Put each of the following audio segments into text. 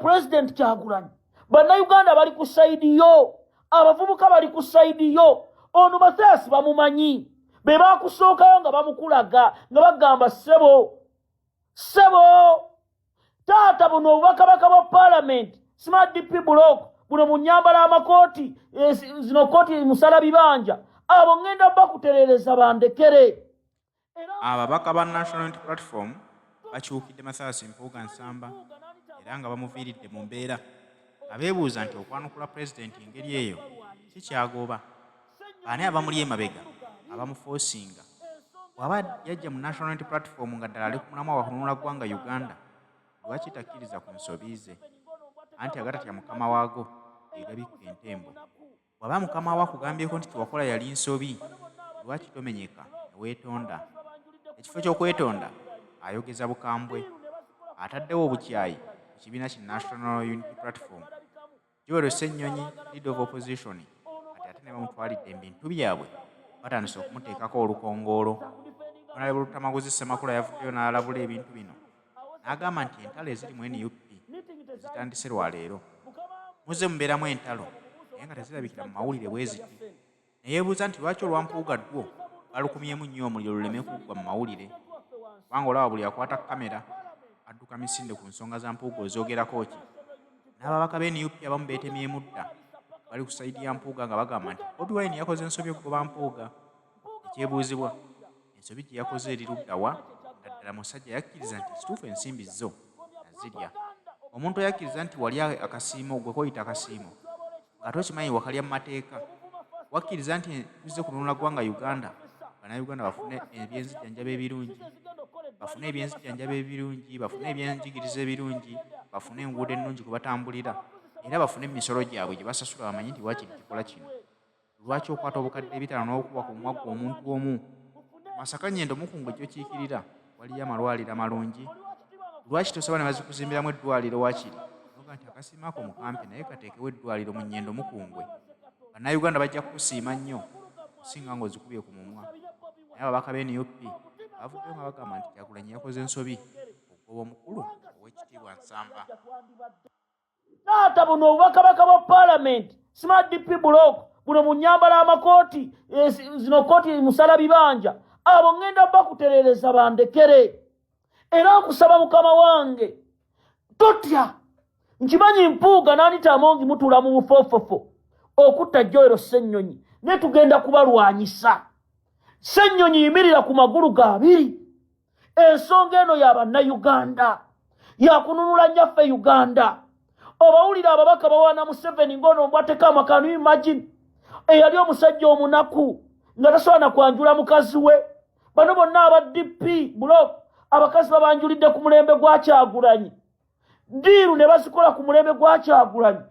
Pulezidenti Kyagulanyi, Bannayuganda bali ku side yo, abavubuka bali ku side yo. Ono Mathias bamumanyi, be bakusookayo nga bamukulaga nga bagamba, "Ssebo, ssebo, taata, buno obubakabaka bwa Paalamenti, smart DP block, buno munyambala amakooti, zino kooti musala bibanja, abo ŋŋenda bakuterereza, bandekere." Ababaka ba National Unity Platform bakyukidde Mathias Mpuuga Nsamba era nga bamuviiridde mu mbeera, nga beebuuza nti okwanukula Pulezidenti engeri eyo kikyagoba baani abamuli emabega abamufoosinga. Bw'aba yajja mu National Unity Platform nga ddala ali ku mulamwa wa kununula ggwanga Uganda, lwaki takkiriza ku nsobi ze? Anti agatatya mukama waago ge gabikka entembo. Bw'aba mukama we akugambyeko nti kyewakola yali nsobi, lwaki tomenyeka ne weetonda? Ekifo ky'okwetonda ayogeza bukambwe, ataddewo obukyayi mu kibiina ki National Unity Platform. Joel Ssennyonyi, Leader of Opposition, kati ate ne bamutwalidde mu bintu byabwe, batandise okumuteekako olukongoolo. Honorable Lutamaguzi Ssemakula yavuddeyo n'alabula ebintu bino, n'agamba nti entalo eziri mu NUP zitandise lwaleero. Muzze mubeeramu entalo naye nga tezirabikira mu mawulire bwe ziti. Ne yeebuuza nti lwaki olwa Mpuuga ddwo balukumyemu nnyo omuliro luleme kuggwa mu mawulire, kubanga olaba buli akwata kamera adduka misinde ku nsonga za Mpuuga. Ozoogerako ki? N'ababaka ba NUP abamu beetemyemu dda, bali ku side ya Mpuuga nga bagamba nti Bobi Wine yakoze ensobi okugoba Mpuuga. Ekyebuuzibwa, ensobi gye yakoze eri ludda wa, nga ddala musajja yakkiriza nti kituufu ensimbi zo nazirya? Omuntu oyakkiriza nti wali akasiimo, gwe koyita akasiimo ng'ate okimanyi wakalya mu mateeka, wakkiriza nti tuzze kununula ggwanga Uganda, Bannayuganda bafune ebyenzijjanjaba ebirungi, bafune ebyenzijjanjaba ebirungi, bafune ebyenjigiriza ebirungi, bafune enguudo ennungi kwe batambulira, era bafune emisolo gyabwe gye basasula, bamanye nti wakiri kikola kino. Lwaki okwata obukadde 500 n'okuba ku mumwa gwe omuntu omu? Masaka, Nyendo, Mukungwe gy'okiikirira waliyo amalwaliro amalungi. Lwaki tosaba ne bazikuzimbiramu eddwaliro wakiri noga nti akasiimo ako mukampe, naye kateekewo eddwaliro mu Nyendo, Mukungwe? Bannayuganda bajja kukusiima nnyo okusinga ng'ozikubye ku mumwa. Naye ababaka ba NUP bavuddeyo nga bagamba nti Kyagulanyi yakoze ensobi okugoba omukulu ow'ekitiibwa Nsamba. Taata, buno obubakabaka bwa Paalamenti, smart DP block, buno munyambala amakooti, zino kooti musala bibanja, abo ŋŋenda bakuterereza, bandekere. Era nkusaba, mukama wange, totya. Nkimanyi Mpuuga n'Anita Amongi mutuula mu bufoofofo okutta Joel Ssennyonyi, naye tugenda kubalwanyisa. Ssennyonyi, yimirira ku magulu gaabiri. Ensonga eno ya Bannayuganda, yakununula nnyaffe Uganda. Obawulira ababaka bawaana Museveni ng'ono mbwateka amakanu. Imagine eyali omusajja omunaku nga tasobola na kwanjula mukazi we. Bano bonna aba DP block abakazi babanjulidde ku mulembe gwa Kyagulanyi, deal ne bazikola ku mulembe gwa Kyagulanyi.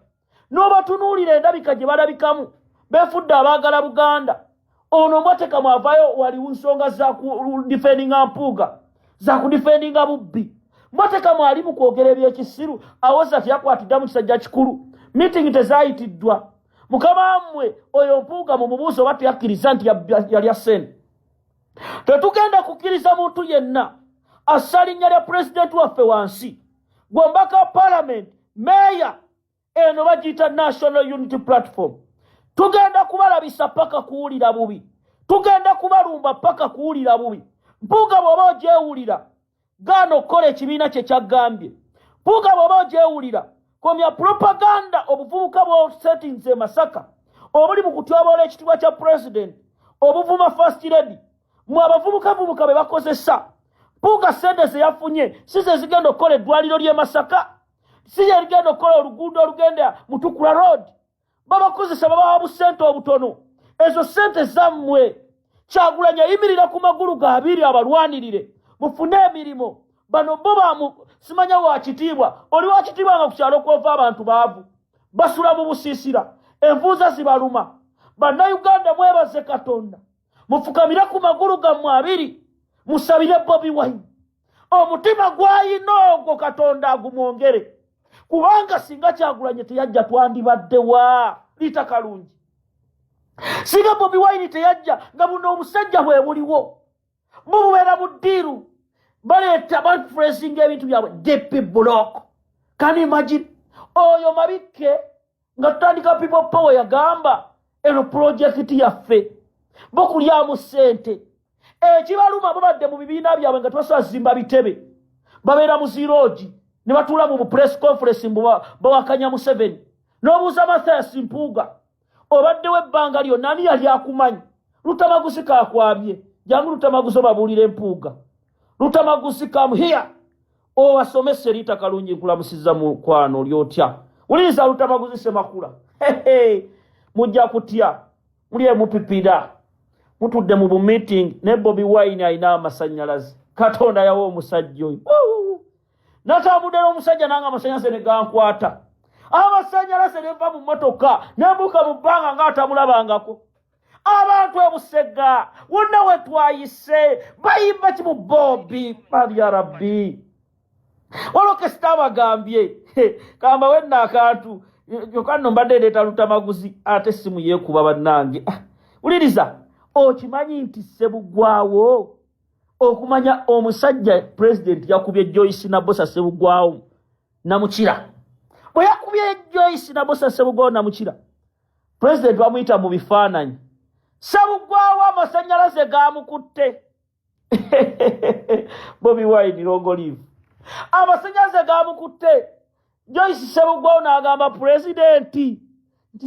N'obatunuulira endabika gye balabikamu, beefudde abaagala Buganda. Ono mbwateka mwavayo waliwo nsonga za kudefendinga Mpuuga, za kudefendinga bubbi. Mbwateka mwali mu kwogera ebyekisiru, awoza teyakwatiddamu kisajja kikulu, meeting tezayitiddwa. Mukama mmwe oyo Mpuuga mumubuuzi oba teyakkiriza nti yalya ssente. Tetugenda kukkiriza muntu yenna assa linnya lya pulezidenti waffe wansi. Gwe mbaka wa Paalamenti, meeya, eno bagiyita National Unity Platform. Tugenda kubalabisa paka kuwulira bubi, tugenda kubalumba paka kuwulira bubi. Mpuuga, bw'oba ogyewulira, gaana okukola ekibiina kye kyaggambye. Mpuuga, bw'oba ogyewulira, komya propaganda. Obuvubuka bw'osetinze e Masaka obuli mu kutyoboola ekitiibwa kya pulezidenti, obuvuma First Lady, mwe abavubukavubuka be bakozesa. Mpuuga, sente ze yafunye si ze zigenda okukola eddwaliro ly'e Masaka, si ye ligenda okukola oluguudo olugenda Mutukula Road. Babakozesa, babawa busente obutono. Ezo sente zammwe. Kyagulanyi ayimirira ku magulu gaabiri abalwanirire mufune emirimu. Bano bo bamu simanya wakitiibwa, oli wakitiibwa nga ku kyalo kwova abantu baavu, basula mu busiisira, envuuza zibaluma. Bannayuganda, mwebaze Katonda, mufukamire ku magulu gammwe abiri, musabire Bobi Wine. Omutima gwayina ogwo Katonda agumwongere, kubanga singa Kyagulanye teyajja, twandibaddewa liita kalungi? Singa Bobi Wine teyajja, nga buno obusajja bwe buliwo bububeera mu deal, baleeta bafuresinga ebintu byabwe. DP block, can you imagine? Oyo Mabikke nga tutandika People Power yagamba eno pulojekiti yaffe, bo kulyamu ssente. Ekibaluma babadde mu bibiina byabwe nga tebasobola zimba bitebe, babeera mu ziroogi ne batuula mu press conference mbu bawakanya Museveni. N'obuuza Mathias Mpuuga, obaddewo ebbanga lyonna, ani yali akumanyi? Lutamaguzi kakwabye, jangu Lutamaguzi obabuulira Empuuga. Lutamaguzi, come here obasomese. Riita Kalungi, nkulamusiza mukwano, oli otya? Wuliriza Lutamaguzi Semakula, mujja kutya muli emupipira mutudde mu bumeeting ne Bobi Wine. Alina amasanyalaze, Katonda yawa omusajja oyo. Natambudde n'omusajja nange amasanyalaze ne gankwata, amasanyalaze nenva mu motoka nembuuka mu bbanga ng'atamulabangako. Abantu ebusega wonna we twayise bayimba kimu Bobi balya rabbi. Waliwo kesita abagambye kamba wenna akantu kyokka nno mbadde ndeeta Lutamaguzi ate simu yeekuba. Bannange, ah, wuliriza, okimanyi nti Sebugwawo okumanya omusajja pulezidenti yakubye Joyce Nabosa Sebugwawo Namukira. Bwe yakubye Joyce Nabosa Sebugwawo Namukira, pulezidenti bamuyita mu bifaananyi, Sebugwawo amasanyalaze gamukutte. Bobi Wine long live. Amasanyalaze gamukutte, Joyce Sebugwawo n'agamba pulezidenti nti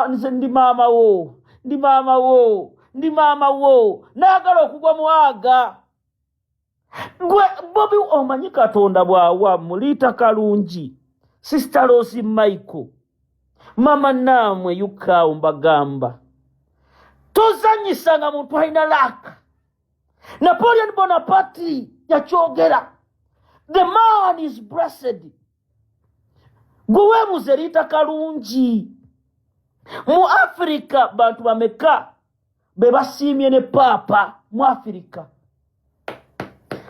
nze ndi maama wo, ndi maama wo, ndi maama wo, naagala okugwa mu aga. Gwe Bobi omanyi Katonda bw'awa. Muliita Kalungi, Sister Rosi, Michael, mama naamwe yukaawo, mbagamba tozanyisanga muntu alina luck. Napoleon Bonaparte yakyogera, "The man is blessed." Gwe weebuze, Liita Kalungi, mu Afirika bantu bameka be basiimye ne paapa mu Afirika?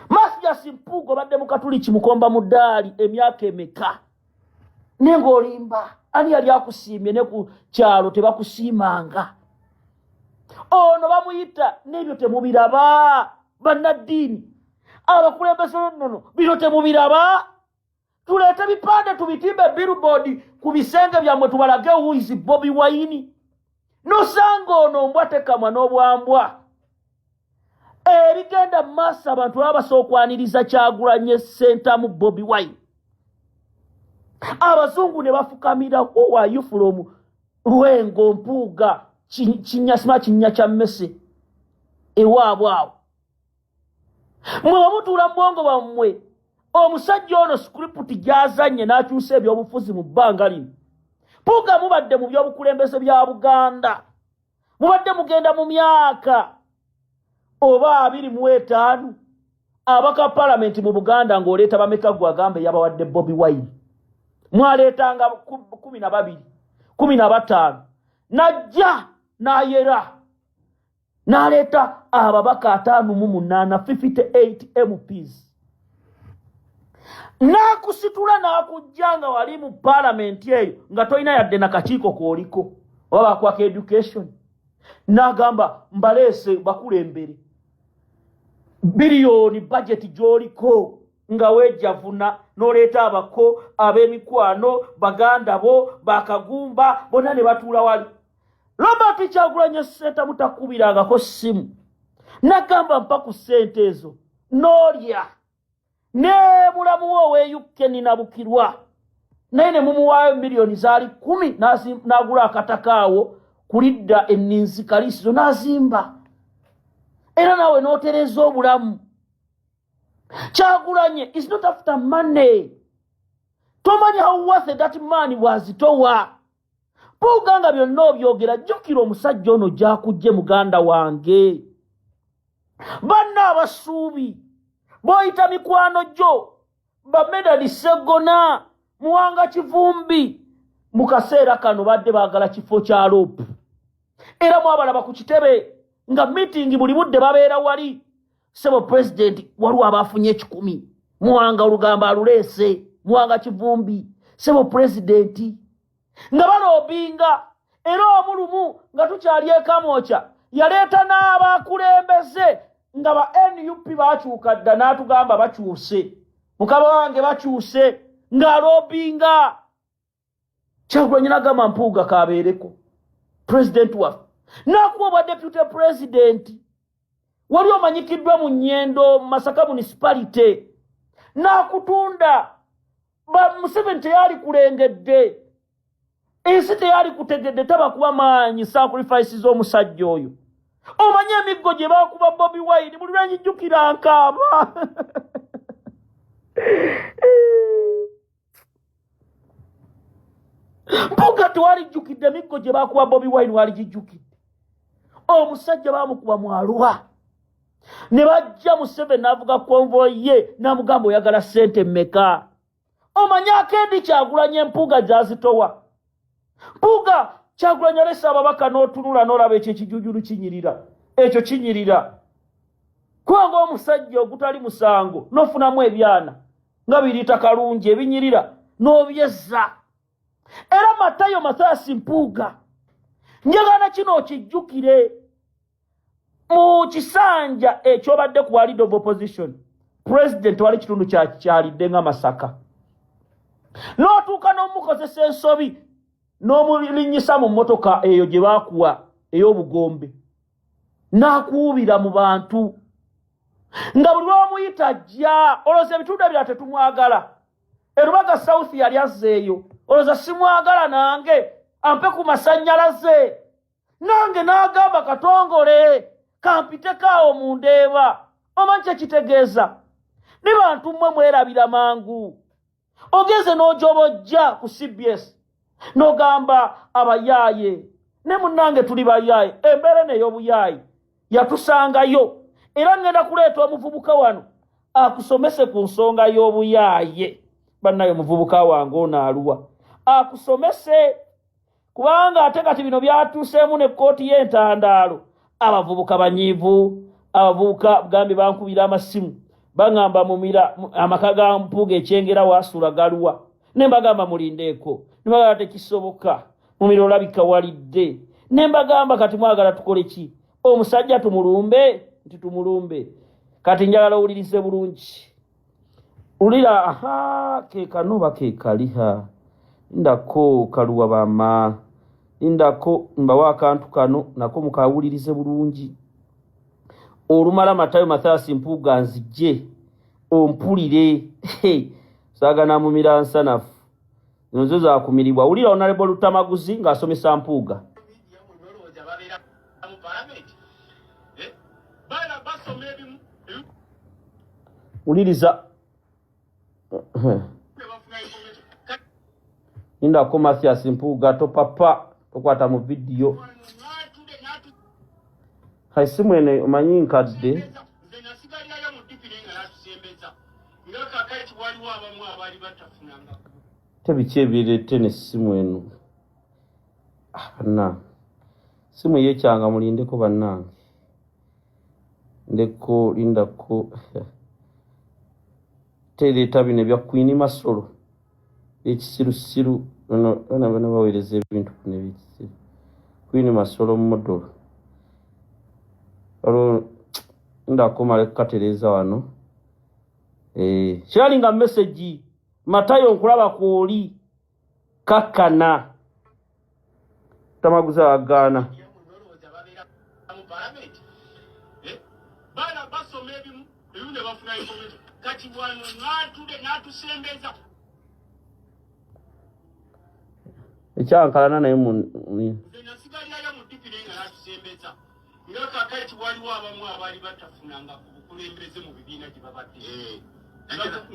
Mathias Mpuuga, obadde mukatuliki mukomba mu ddaali emyaka emeka, naye ng'olimba. Ani yali akusiimye? Ne ku kyalo tebakusiimanga. Ono bamuyita n'ebyo temubiraba. Bannaddiini, abakulembeze nnono, bino temubiraba. Tuleete bipande tubitimbe billboard ku bisenge byammwe tubalage who is Bobi Wine. Nosanga ono mbwa tekamwa n'obwambwa ebigenda mu maaso. Abantu baba basobola okwaniriza Kyagulanye Sentamu Bobi Wine, abazungu ne bafukamira. Who are you from? Lwengo Mpuuga, kinyasima kinnya kya mmese ewaabwe awo. Mwe bamutuula mu bwongo bwammwe. Omusajja ono script gy'azannye n'akyusa ebyobufuzi mu bbanga lino. Mpuuga, mubadde mu byobukulembeze bya Buganda, mubadde mugenda mu myaka oba 25. Abaka palamenti mu Buganda ng'oleeta bameka? Gwe agamba yabawadde Bobi Wine, mwaleetanga 12, 15. Najja n'ayera n'aleeta ababaka 58, 58 MPs, n'akusitula n'akujja nga wali mu paalamenti eyo nga tolina yadde nakakiiko kooliko oba bakwaka education, n'agamba mbaleese bakulembere. Biliyoni budget gy'oliko nga weejavuna n'oleeta abako, ab'emikwano, baganda bo bakagumba bonna ne batuula wali. Robert Kyagulanye Ssentamu takubirangako ssimu nagamba mpa ku ssente ezo n'olya ne mulamu we ow'e Ninabukirwa, naye ne mumuwaayo miliyoni zaali 10 n'agula akataka awo kulidda enninzi kalisizo n'azimba, era naawe n'otereeza obulamu. Kyagulanye is not after money. Tomanyi how worth that man bw'azitowa. Mpuuga, nga byonna obyogera, jjukira omusajja ono gy'akujje. Muganda wange, banna abasuubi b'oyita mikwano gyo, bamedali Seggona, Muwanga Kivumbi, mu kaseera kano badde baagala kifo kya LOP, era mwabalaba ku kitebe nga meeting buli budde babeera wali. Sebo pulezidenti, waliwo abaafunye 100. Muwanga olugambo aluleese, Muwanga Kivumbi, sebo pulezidenti, nga baloobinga. Era omulumu nga tukyali ekamwokya yaleeta n'abakulembeze nga ba NUP bakyuka dda, n'atugamba bakyuse, mukama wange bakyuse. Ng'aloobinga Kyagulanyi n'agamba Mpuuga kabeereko pulezidenti waffe, n'akuwa obwa deputy president. Wali omanyikiddwa mu Nyendo, Masaka municipality, n'akutunda. Museveni teyali kulengedde, ensi teyali kutegedde, taba kuba maanyi sacrifice z'omusajja oyo. Omanyi emiggo gye bakuba Bobi Wine, buli lwenjijjukira nkaaba. Mpuuga tewalijjukidde emiggo gye bakuba Bobi Wine, waligijjukidde. Omusajja bamukuba mwalwa ne bajja Museveni n'avuga konvoyi ye n'amugamba oyagala ssente mmeka? Omanyi akendi Kyagulanyi empuuga gyazitowa. Mpuuga Kyagulanyi alese ababaka n'otunula n'olaba ekyo ekijujulu kinyirira, ekyo kinyirira kubanga omusajja ogutali musango n'ofunamu ebyana nga biriita kalungi ebinyirira n'obyezza. Era Matayo Mathias Mpuuga, njagala kino okijjukire, mu kisanja ekyobadde ku leader of opposition president wali kitundu kyakyalidde nga Masaka, n'otuuka n'omukozesa ensobi n'omulinnyisa mu mmotoka eyo gye baakuwa ey'obugombe, n'akuwubira mu bantu nga buli lw'omuyita ajja. Olowooza ebitundu ebirala tetumwagala? Erubaga South yali azzeeyo, olowooza simwagala? Nange ampe ku masannyalaze, nange n'agamba Katongole kampiteko awo mu Ndeeba. Omanyi kyekitegeeza? Ne bantu mmwe mwerabira mangu. Ogenze n'ojobojja ku CBS n'ogamba abayaaye ne munnange tuli bayaaye. Embeera eno ey'obuyaaye yatusangayo, era ngenda kuleeta omuvubuka wano akusomese ku nsonga y'obuyaaye. Bannaye, omuvubuka wange ono aluwa akusomese? Kubanga ate kati bino byatuuseemu ne kkooti y'entandaalo. Abavubuka banyiivu, abavubuka gambye bankubira amasimu baŋŋamba mumira amaka ga Mpuuga ekyengera waasula galuwa? Ne mbagamba mulindeeko, ne bagamba tekisoboka, mumira olabika walidde. Ne mbagamba kati mwagala tukole ki? Omusajja tumulumbe? Nti tumulumbe. Kati njagala owulirize bulungi, wulira. Aha, kekano bakekaliha ndako kaluwa bama ndako mbawa akantu kano nako mukawulirize bulungi. Olumala Matayo Mathias Mpuuga nzijje ompulire saagana mumira nsanafu zino zo zakumiribwa. Wulira Honorable Lutamaguzi ng'asomesa Mpuuga. Wuliriza, lindako. Mathias Mpuuga, topapa, tokwata mu vidiyo. Esimu eno omanyi nkadde. Nze nasigalirayo mu DP naye nga natusembeza nga kakati waliwo abamu abaali batafunanga. Te biki ebireete nessimu eno? Ah, bannange, simu yekyanga. Mulindeko bannange, ndeko, lindako. Tereeta bino ebya Queen Masolo ekisirusiru. Bano bana baweereza ebintu kuno ebyekisiru. Queen Masolo model olwo ndako male kukatereeza wano. Eh, kirali nga message. Matayo, nkulaba kwoli kakkana tamaguza wagaana. Olowooza babeera mu palamenti? Eh? Baana basoma ebimu ebimu ne bafuna information. Kati wano n'atude n'atusembeza. Ekyankalana naye mu Nze nasigalirayo mu DP naye nga natusembeza nga kakati waliwo abamu abaali batafunanga ku bukulembeze mu bibiina gye babadde.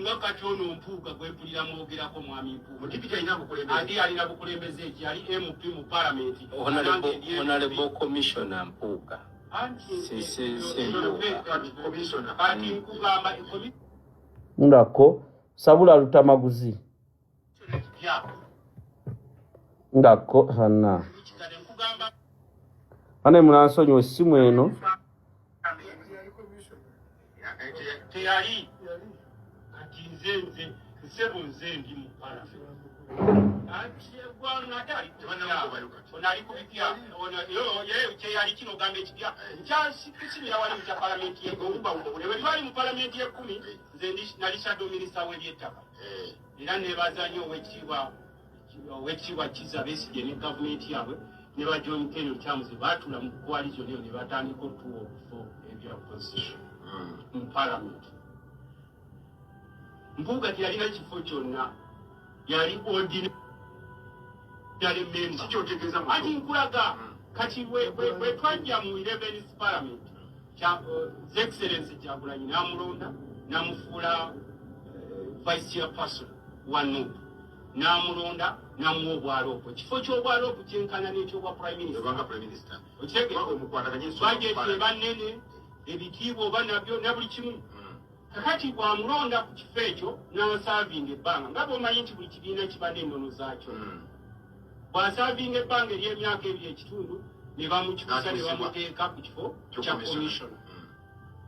Nga kati ono Mpuuga gwempulira mwogerako, mwami Mpuuga andi alina bukulembeze eki? Ali MP mu palamenti. Honorable Commissioner Mpuuga. Si Mpuuga. Kati nkugamba Ndako sabula Lutamaguzi ndako hana nkugamba. Ane munansonyiwa essimu eno. Teyali kati nze nsebo nze ndi mu palamenti ono ali ku bipya ono kyeyali kino ogamba ekipya nkyasikusimira wali mu kya palamenti bwe twali mu palamenti y'ekkumi nze nali shadow minister w'ebyettaka. Era nebaza nnyo Owekitiibwa Kizza Besigye ne gavumenti yaabwe ne ba John Ken Lukyamuzi baatula mu coalition eyo ne batandika otuwa obufo ebya opposition mu parliament. Mpuuga teyalina kifo kyonna, yali ordinary member. Kikyotegeeza? Ati nkulaga kati bwe twajja mu 11th parliament, His Excellency Kyagulanyi n'amulonda n'amufuula vice chairperson wa NUP, n'amulonda n'amuwa obwa LOP. Ekifo ky'obwa LOP kyenkana n'ekyobwa prime minister. Obanga prime minister. Okitegeera? Omukwataganye ensonga. Budget eba nnene, ebitiibwa oba nabyo na buli kimu. Kakati bw'amulonda ku kifo ekyo n'asaavinga ebbanga, nga bw'omanyi nti buli kibiina kiba n'ennono zaakyo, bw'asaavinga ebbanga ery'emyaka 2.5 ne bamukyusa ne N'atuusibwa. bamuteeka ku kifo kya Commissioner. commissioner.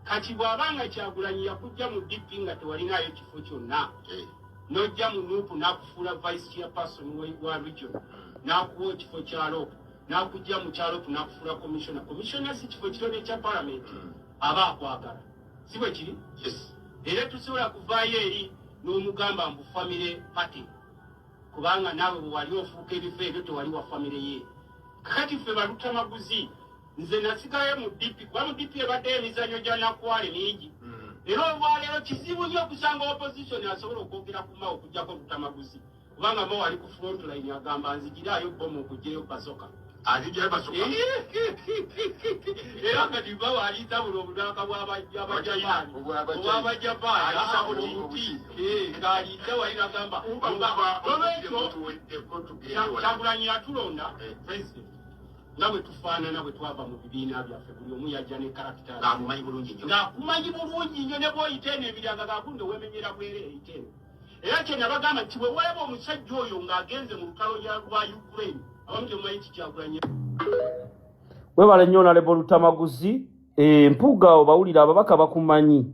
Kati bw'abanga Kyagulanyi yakujja mu DP nga tewalinaayo kifo kyonna, n'ojja mu NUP n'akufuula vice chairperson wa region, n'akuwa ekifo kya LOP, n'akujja mu kya LOP n'akufuula commissioner. Commissioner si kifo kitone kya parliament. Aba akwagala, si bwe kiri? Yes. Era tusobola kuvaayo eri n'omugamba mbu family party, kubanga naawe bwe wali ofuuka ebifo ebyo tewali wa family ye. Kakati ffe balutamaguzi, nze nasigayo mu DP kuba mu DP ebaddeyo emizannyo gya nakwale mingi. Era olwaleero kizibu nnyo okusanga opposition asobola okwogera ku Mao okugjako Lutamaguzi, kubanga Mao ali ku front line agamba nzigirayo bomu okugyeyo basoka. Azijjayo basoka. Era kati Mao alitabula obunaka bw'Abajapaani, obw'Abajapaani. Ayisa buti. Obuti ng'aliita wali nagamba olwekyo. Kyagulanyi yatulonda president nga bwe tufaanana bwe twava mu bibiina byaffe, buli omu yajja ne character. Ng'amumanyi bulungi nnyo. Ng'akumanyi bulungi nnyo, ne bw'oyita eno emiranga gakunde weemenyera bwere eyita eno. Era kye nabagamba nti bwe walaba omusajja oyo ng'agenze mu lutalo lwa Ukraine, abamu temumanyi nti Kyagulanyi Webale nnyo, Honorable Lutamaguzi. Mpuuga obawulira, ababaka bakumanyi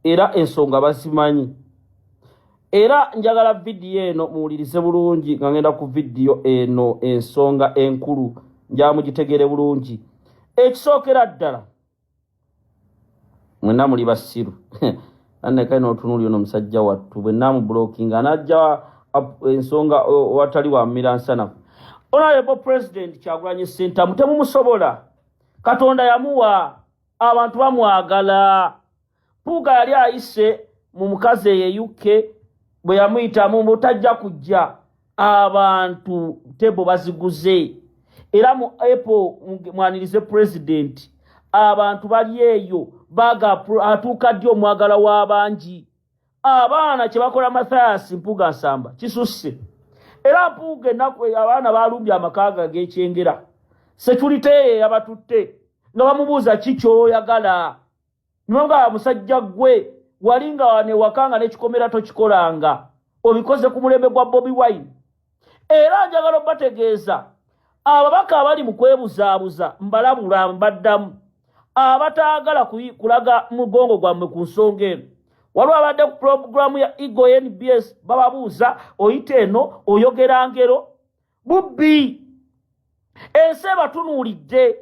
era ensonga bazimanyi. Era njagala vidiyo eno muwulirize bulungi. Nga ngenda ku vidiyo eno, ensonga enkulu njala mugitegere bulungi. Ekisookera ddala, mwenna muli basiru. Annekaye n'otunuuli ono omusajja wattu bwe namubulokinga anajja ensonga watali wamira nsanafu. Honorable President Kyagulanyi Ssentamu temumusobola, Katonda yamuwa, abantu bamwagala. Mpuuga yali ayise mu mukazi eyo e UK, bwe yamuyitamu mbu tajja kujja, abantu tebo baziguze. Era mu apple mwanirize president, abantu bali eyo baga atuuka ddi omwagala w'abangi. Abaana kye bakola Mathias Mpuuga Nsamba kisusse. Era Mpuuga ennaku abaana balumbye amaka ge ag'ekyengera, security ye yabatutte nga bamubuuza ki kyoyagala, nibamugamba musajja gwe wali nga newaka nga n'ekikomera tokikolanga, obikoze ku mulembe gwa Bobi Wine. Era njagala obategeeza ababaka abali mu kwebuzaabuza, mbalabula, mbaddamu abataagala kulaga mugongo gwammwe ku nsonga eno. Waliwo abadde ku puroguramu ya Ego NBS, bababuuza oyita eno oyogera ngero bubbi, ensi ebatunuulidde.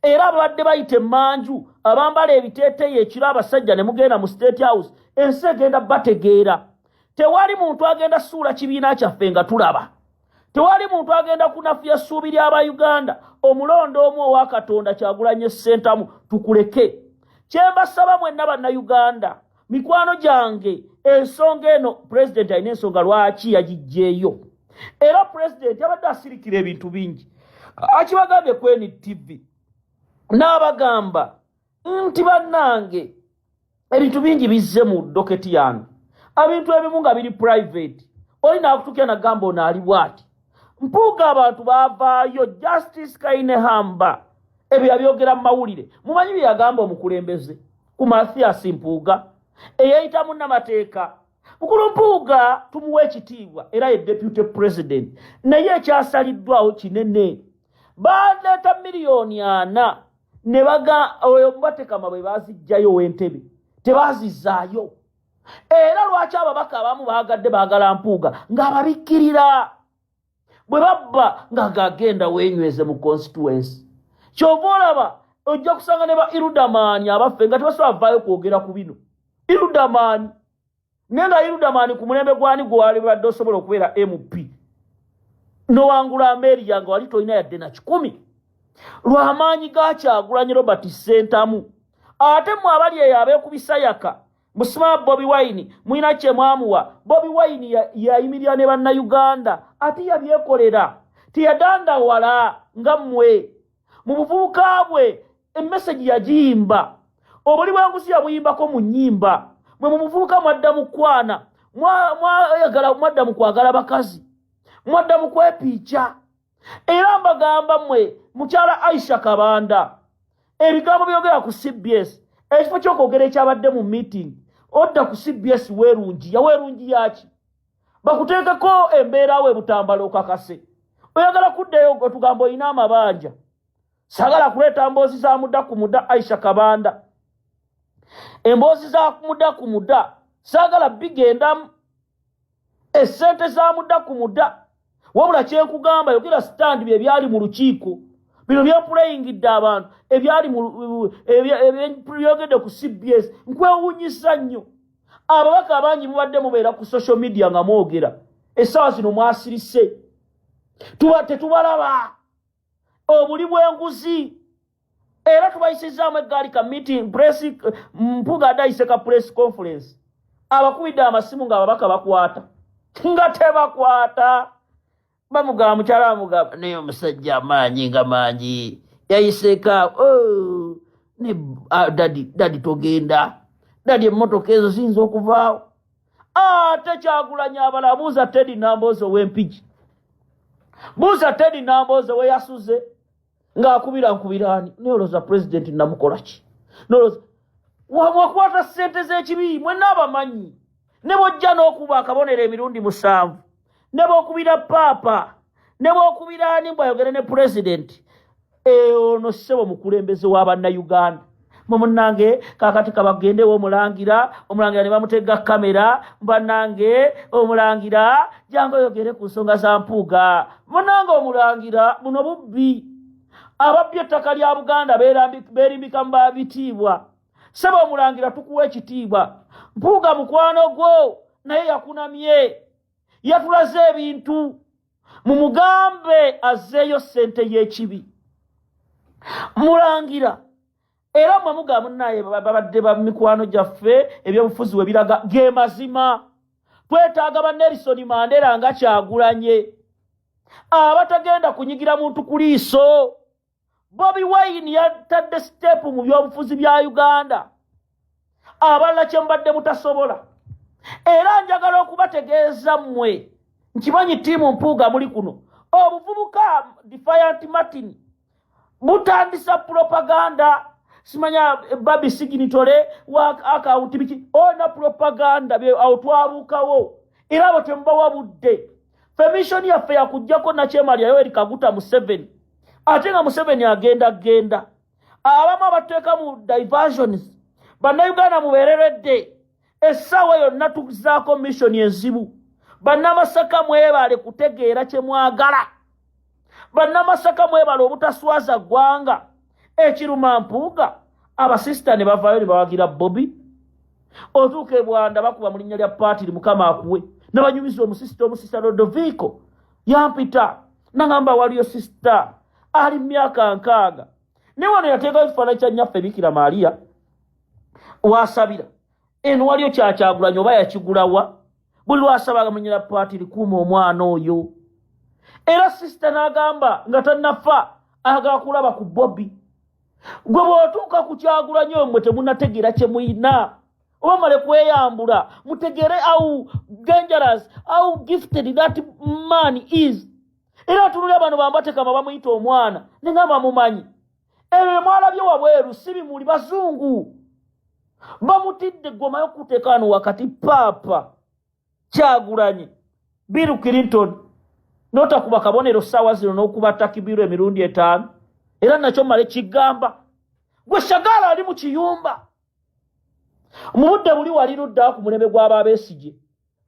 Era ababadde bayita emmanju, abambala ebiteeteeyi ekiro, abasajja ne mugenda mu State House, ensi egenda bategeera. Tewali muntu agenda suula kibiina kyaffe nga tulaba. Tewali muntu agenda kunafuya ssuubi ly'Abayuganda. Omulondo omu owa Katonda, Kyagulanye Ssentamu, tukuleke. Kyembasaba mwenna Bannayuganda mikwano gyange, ensonga eno pulezidenti alina ensonga lwaki yagiggyeeyo. Era pulezidenti abadde asirikira ebintu bingi, akibagambye ku NTV n'abagamba nti bannange ebintu bingi bizze mu docket yange, ebintu ebimu nga biri private. Oli nakutukira nagamba ono ali bwati. Mpuuga abantu baavaayo, Justice Kainehamba ebyo yabyogera mu mawulire. Mumanyi bye yagamba omukulembeze ku Mathias Mpuuga eyeyita munnamateeka? Mukulu Mpuuga tumuwa ekitiibwa, era ye deputy president, naye ekyasaliddwawo kinene. Baleeta 4 miliyoni ne baga oyo Batekama bwe bazijjayo w'entebe tebazizaayo. Era lwaki ababaka abamu baagadde baagala Mpuuga ng'ababikkirira bwe babba nga gagenda weenyweze mu constituency? Kyova olaba ojja kusanga ne ba irudamaani abaffe nga tebasobola vaayo kwogera ku bino. Irudamaani Naye nga Hilderman ku mulembe gwani gwewalibadde osobola okubeera MP nowangula Ameria nga wali tolina yadde na 100 lw'amaanyi ga Kyagulanyi Robert Ssentamu. Ate mmwe abali eyo abeekubisa yaka musima Bobi Wine mulina kye mwamuwa. Bobi Wine yayimirira ne Bannayuganda ate yabyekolera, teyadandawala nga mmwe. Mu buvubuka bwe emesegi yagiyimba, obuli bw'enguzi yabuyimbako mu nnyimba. Mwe mu buvubuka mwadda mu kwana, mwayagala, mwadda mu kwagala bakazi, mwadda mu kwepiica. Era mbagamba mmwe mukyala Aisha Kabanda, ebigambo byogera ku CBS, ekifo ky'okwogera ekyabadde mu meeting, odda ku CBS weerungiya. Weerungiya ki? Bakuteekeko embeera we Butambala okakase. Oyagala kuddayo otugamba olina amabanja. Saagala kuleeta mboozi za muda ku muda. Aisha Kabanda, emboozi za muda ku muda saagala bigendamu, essente za muda ku muda. Wabula kyenkugamba, yogera stand bye byali mu lukiiko bino byempuleyingidde abantu, ebyali byogedde ku CBS. Nkwewuunyisa nnyo, ababaka abangi mubadde mubeera ku social media nga mwogera, essaawa zino mwasirise, tuba tetubalaba. Obuli bw'enguzi era tubayisizaamu eggaali ka meeting press. Mpuga adayise ka press conference, abakubidde amasimu nga ababaka bakwata, nga tebakwata. Bamugamba, mukyala bamugamba, naye omusajja amaanyi nga mangi yayiseeka. Oh, ne daddy, daddy togenda daddy, emmotoka ezo ziyinza okuvaawo. Ate Kyagulanyi abala. Buuza Teddy Namboozi ow'Empigi, buuza Teddy Namboozi weyasuze ng'akubira nkubiraani. Naye olowooza pulezidenti namukola ki? Nolowooza wakwata ssente z'ekibi? Mwenna abamanyi, ne bwojja n'okuba akabonero emirundi 7, ne bwokubira paapa, ne bwokubira ani mbwayogere ne pulezidenti, ono ssebo mukulembeze wa Bannayuganda. Mwe munnange kakati kabagendewo omulangira, omulangira ne bamutega kamera. Bannange, omulangira jangu oyogere ku nsonga za Mpuuga. Munnange omulangira, buno bubbi. Ababbi ettaka lya Buganda beerimbika mu babitiibwa. Ssebo omulangira, tukuwa ekitiibwa. Mpuuga mukwano gwo, naye yakunamye, yatulaze ebintu. Mumugambe azzeeyo ssente y'ekibi, mulangira. Era mwe mugamba munnaye babadde ba mikwano gyaffe, ebyobufuzi we biraga ge mazima. Twetaaga ba Nelson Mandela nga Kyagulanye, abatagenda kunyigira muntu ku liiso. Bobi Wine yatadde step mu byobufuzi bya Uganda abalala kye mubadde mutasobola. Era njagala okubategeeza mmwe, nkimanyi team Mpuuga muli kuno, obuvubuka Defiant Martin butandisa propaganda, simanya babi signatory wa akawunti biki, ona propaganda awo twabuukawo. Era abo temubawa budde. Fe mission yaffe yakuggyako nakyemalya Yoweri Kaguta Museveni, ate nga Museveni agenda genda. Abamu abatuteeka mu diversions. Bannayuganda mubeereredde, essaawa yonna tuzaako mission enzibu. Bannamasaka mwebale kutegeera kye mwagala. Bannamasaka mwebale obutaswaza ggwanga. Ekiruma Mpuuga, abasisita ne bavaayo ne bawagira Bobi. Otuuka ebwanda bakuba mu linnya lya paatiri, Mukama akuwe. Nabanyumiza omusisita, omusisita Lodovico yampita nagamba waliyo sisita ali mu myaka 60, naye wano yateekayo ekifaananyi kya nnyaffe Bikira Maaliya wasabira. Eno waliyo kyakyagulanya oba yakigulawa, buli lwasabaga munyira paatiri kuuma omwana oyo. Era sisita n'agamba nga tannafa ayagala kulaba ku Bobi. Gwe bw'otuuka ku Kyagulanyi oyo, mmwe temunategeera kye muyina, oba male kweyambula mutegeere how dangerous, how gifted that man is. Era atunulira bano bambatekama bamuyita omwana, nengamba mumanyi ebyo byemwalabye wabweru si bimuli. Bazungu bamutidde. Gwomaye okuteeka wano wakati paapa Kyagulanyi, Bill Clinton notakuba kabonero ssaawa zino n'okuba takibiru emirundi 5. Era nakyo male kigamba gwe shagala ali mu kiyumba mu budde buli wali ludda ku mulembe gw'ababesigye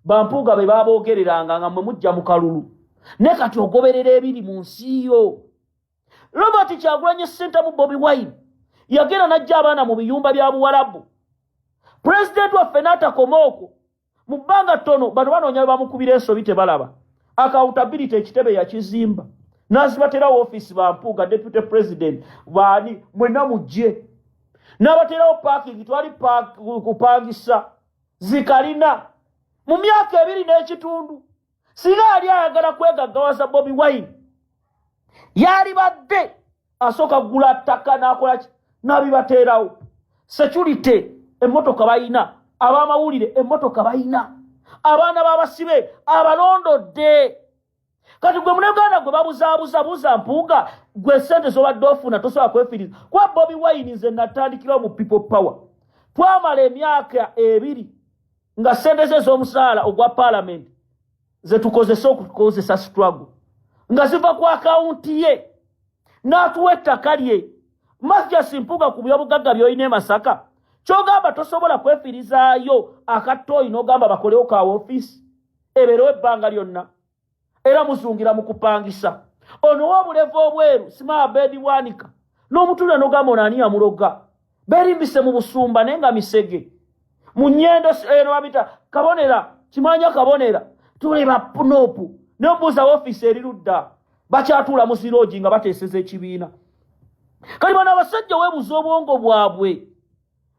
bampuuga be baboogereranga nga mwe mujja mu kalulu. Ne kati ogoberera ebiri mu nsi yo. Robert Kyagulanyi Ssentamu Bobi Wine yagenda n'ajja abaana mu biyumba bya Buwalabu. Pulezidenti waffe n'atakoma okwo. Mu bbanga ttono bano banoonya we bamukubira ensobi tebalaba. Accountability ekitebe yakizimba n'azibaterawo ofiisi ba Mpuuga, deputy president baani mwenna mujje, n'abaterawo parking, twali kupangisa zikalina mu myaka 2 n'ekitundu. Singa yali ayagala kwegaggawaza Bobi Wine, yalibadde asooka kugula ttaka n'akola ki n'abibateerawo. Security emmotoka balina, ab'amawulire emmotoka balina, abaana b'abasibe abalondodde. Kati gwe Munauganda gwe babuzaabuza buza Mpuuga, gwe sente z'obadde ofuna tosobola kwefiiriza. Kuba Bobi Wine nze natandikirawo mu People Power, twamala emyaka 2 nga sente ze ez'omusaala ogwa paalamenti zetukozesa okukozesa struggle nga ziva ku akawunti ye, n'atuwa ettaka lye. Mathias Mpuuga, ku byobugagga by'olina e Masaka, kyogamba tosobola kwefiirizaayo akatooyi n'ogamba bakolewo ka ofiisi ebeerewo ebbanga lyonna, era muzungira mu kupangisa. Ono w'obulevu obweru sima Abedi Bwanika n'omutulira n'ogamba ono ani yamuloga, berimbise mu busumba naye nga misege mu nyendo eno babita kabonera kimanya kabonera tuli ba punopu. Naye obuuza ofiisi eri ludda, bakyatuula mu ziroogi nga bateeseza ekibiina. Kati bano abasajja weebuza obwongo bwabwe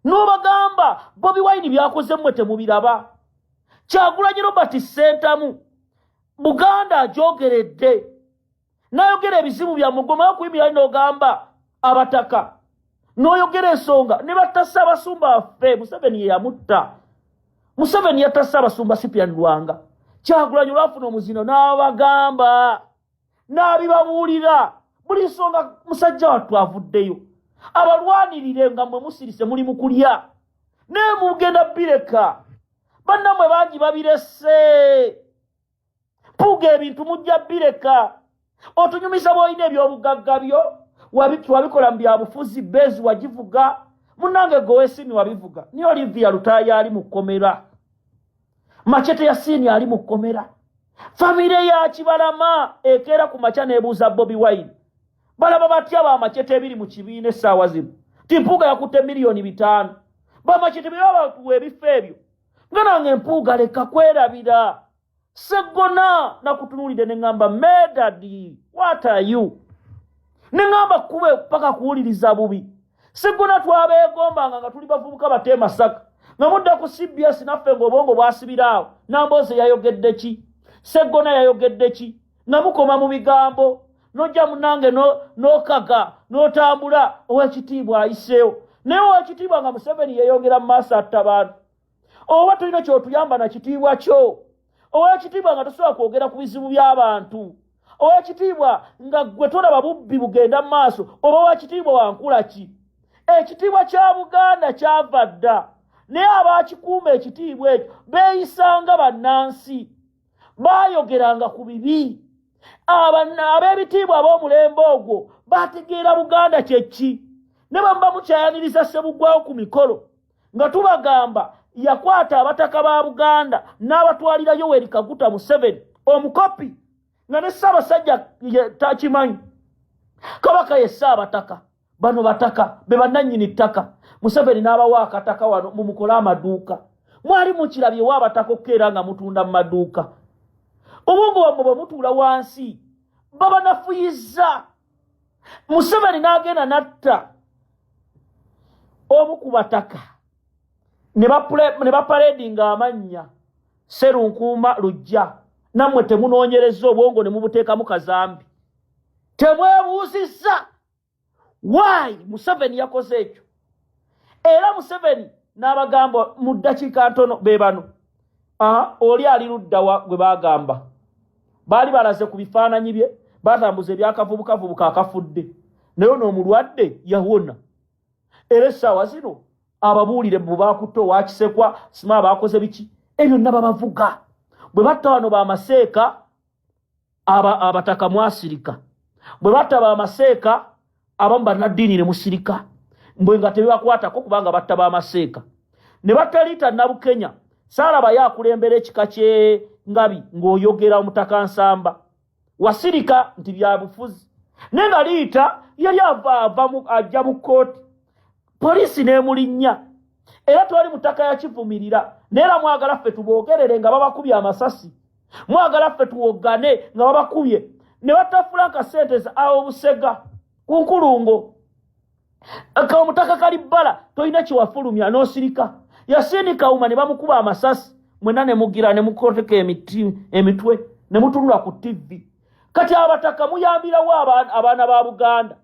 n'obagamba Bobi Wine byakoze mmwe temubiraba. Kyagulanyi Robert Ssentamu Buganda agyogeredde n'ayogera ebizibu byammwe, gwe omaye okuyimirira n'ogamba abataka n'oyogera ensonga ne batta Ssaabasumba waffe. Museveni ye yamutta. Museveni yatta Ssaabasumba Cyprian Lwanga. Kyagulanyi olwafuna omuzino n'abagamba n'abibabuulira buli nsonga. Musajja wattu avuddeyo abalwanirire nga mmwe musirise muli mu kulya, naye mugenda bireka bannammwe bangi babirese. Mpuuga ebintu mujja bireka. Otunyumiza bw'olina ebyobugagga byo wabikola mu byabufuzi, beezi wagivuga munnange gowesimi wabivuga, niye Olivia Lutaaya ali mu kkomera, Machete Yasiini ali mu kkomera, famire ya Kibalama ekeera ku makya n'ebuuza Bobi Wine balaba batya ba Machete ebiri mu kibiina essaawa zino ti Mpuuga yakutte 5 miliyoni. Ba Machete bye babatuwa ebifo ebyo nga nange Mpuuga leka kwerabira. Seggona nakutunuulidde ne ŋŋamba medadi what are you, ne ŋŋamba kube paka kuwuliriza bubi. Seggona twabeegombanga nga tuli bavubuka bate Masaka nga mudda ku CBS naffe ng'obwongo bwasibiraawo. Nambooze yayogedde ki? Seggona yayogedde ki? Nga mukoma mu bigambo nojja munange n'okaga n'otambula. Owekitiibwa ayiseewo, naye owekitiibwa nga Museveni yeeyongera mu maaso atta bantu. Oba tolina kyotuyamba na kitiibwa kyo owekitiibwa, nga tosobola kwogera ku bizibu by'abantu owekitiibwa, nga gwe tolaba bubbi bugenda mu maaso, oba wakitiibwa wankula ki? Ekitiibwa kya Buganda kyava dda, naye abakikuuma ekitiibwa ekyo beeyisanga bannansi, baayogeranga ku bibi. Ab'ebitiibwa ab'omulembe ogwo bategeera Buganda kyeki, ne bwe muba mukyayaniriza Ssebugwawo ku mikolo nga tubagamba yakwata abataka ba Buganda n'abatwalira Yoweri Kaguta Museveni omukopi, nga ne Ssaabasajja takimanyi. Kabaka ye Ssaabataka, bano bataka be bannannyini ttaka. Museveni n'abawa akataka wano mumukole amaduuka. Mwali mukirabyewo abataka okukeera nga mutunda mu maduuka? Obwongo bwammwe bwe mutuula wansi babanafuyizza. Museveni n'agenda n'atta omu ku bataka ne baparedinga amannya Serunkuuma Lujja. Nammwe temunoonyereza, obwongo ne mubuteekamu kazambi, temwebuuzizza why Museveni yakoze ekyo. Era Museveni n'abagamba mu ddakiika ntono be bano oli ali luddawa gwe bagamba baali balaze ku bifaananyi bye batambuza ebyakavubukavubuka akafudde, naye ono omulwadde yawona. Era essaawa zino ababuulire bwe bakutte owakisekwa sima abakoze biki ebyo byonna babavuga. Bwe batta wano bamaseeka abataka mwasirika, bwe batta bamaseeka abamu bannaddiini ne musirika mbwe nga tebibakwatako kubanga batta bamaseeka. Ne batta Liita Nabukenya, saalabayo akulembera ekika kyengabi ng'oyogera omutaka Nsamba, wasirika nti byabufuzi, naye nga Liita yali ava ajja mu kkooti, poliisi n'emulinnya. Era twali mutaka yakivumirira, naye era mwagala ffe tuboogerere nga babakubye amasasi, mwagala ffe tuwogane nga babakubye ne batta Franka Senteza awo Busega ku nkulungo. Omutaka Kalibbala tolina kyewafulumya n'osirika. Yasini Kawuma ne bamukuba amasasi, mwena ne mugira ne mukoteka emitwe ne mutunula ku ttivi. Kati abataka muyambirawo abaana ba Buganda.